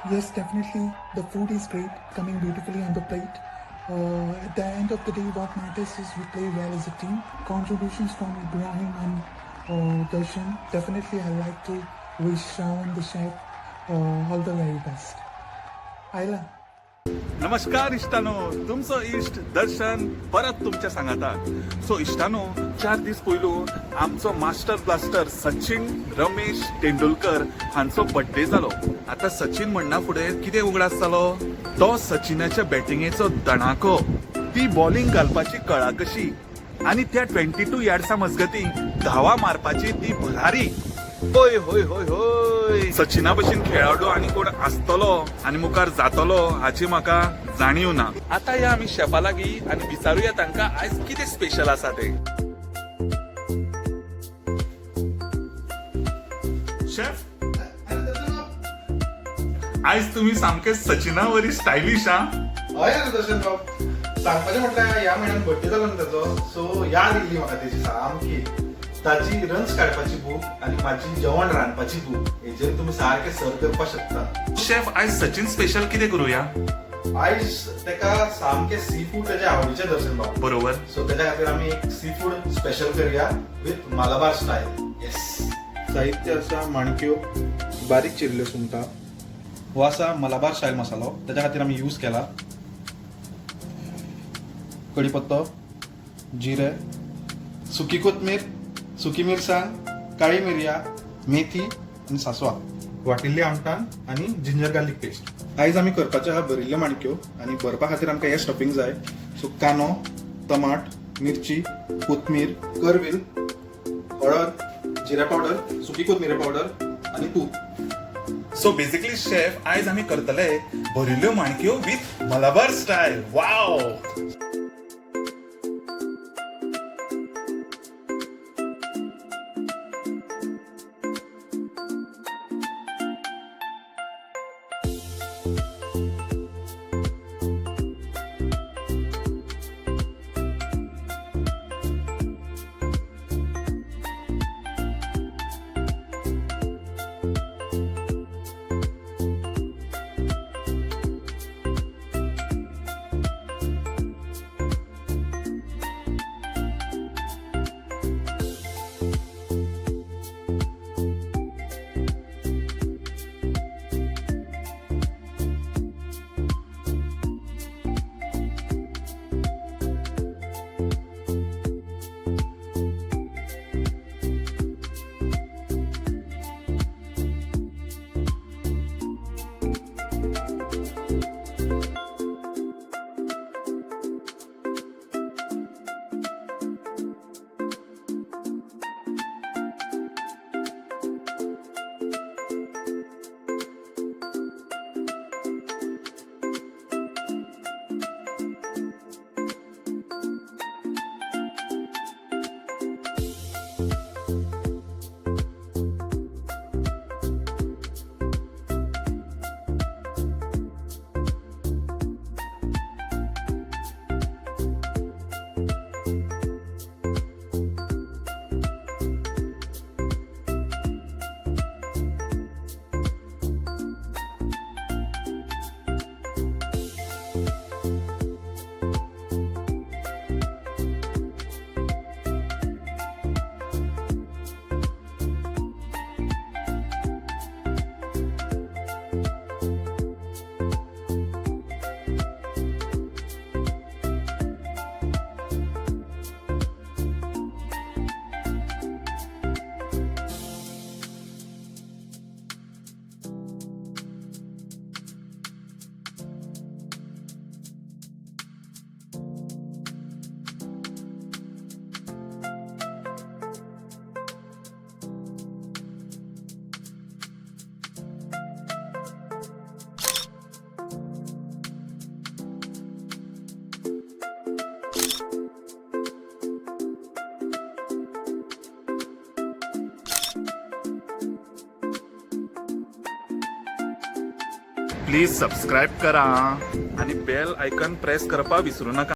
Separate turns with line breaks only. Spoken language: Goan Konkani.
Yes, definitely. The food is great, coming beautifully on the plate. At the end of the day, what matters is we play well as a team. Contributions from Ibrahim and Darshan. Definitely, I like to wish Shravan, the chef, all the very best. Ayla.
नमस्कार इश्टानो, तुमचो इश्ट दर्शन परत तुमच्या सांगाताक. सो इश्टानो, 4 दीस पयलू आमचो मास्टर ब्लास्टर सचिन रमेश तेंडुलकर हांचो बड्डे जालो. आता सचिन म्हणना फुडें कितें उगडास जालो? तो सचिनाच्या बॅटिंगेचो दणाको, ती बॉलिंग घालपाची कळाकशी आनी त्या 22 यार्ड्सा मजगती धावा मारपाची ती भरारी. होय होय होय होय, सचिना भशेन खेळाडू आनी कोण आसतलो आनी मुखार जातलो हाची म्हाका जाणीव ना. आता या आमी शेफा लागीं आनी विचारूया तांकां आयज कितें स्पेशल आसा ते. शेफ, आयज तुम्ही सामके सचिना वरी स्टायलिश हा.
हय रे दर्शन बाब, सांगपाचें म्हटल्यार ह्या म्हयन्यान बड्डे जालो न्हू ताचो, सो याद येयली म्हाका तेजी सामकी. ताजी रन्स काडपाची भूक आनी म्हाजी जेवण रांदपाची भूक हेजेर तुमी सारकें सर करपाक शकता.
शेफ, आयज सचिन स्पेशल कितें करूया?
आयज तेका सामकें सी फूड तेजे आवडीचें, दर्शन बाब. सो तेच्या खातीर आमी एक सी फूड स्पेशल करया विथ मालाबार स्टायल. येस. साहित्य आसा: माणक्यो, बारीक चिरल्यो सुंगटां, हो आसा मलाबार स्टायल मसालो, तेच्या खातीर आमी यूज केला कडीपत्तो, जिरे, सुकी कोथमीर, सुकी मिरसांग, काळी मिरयां, मेथी आनी सांसवां, वाटिल्ली आमटान आनी जिंजर गार्लीक पेस्ट. आयज आमी करपाच्यो आहा भरिल्ल्यो माणक्यो आनी भरपा खातीर आमकां हे स्टफींग जाय. सो कांदो, टमाट, मिरची, कोथमीर, करवील, हळद, जिरा पावडर, सुकी कोथमिरे पावडर आनी तूप.
सो बेसिकली शेफ, आयज आमी करतले भरिल्ल्यो माणक्यो with Malabar style. Wow. Please subscribe करा आणि बेल आयकॉन प्रेस करपाक विसरू नाका.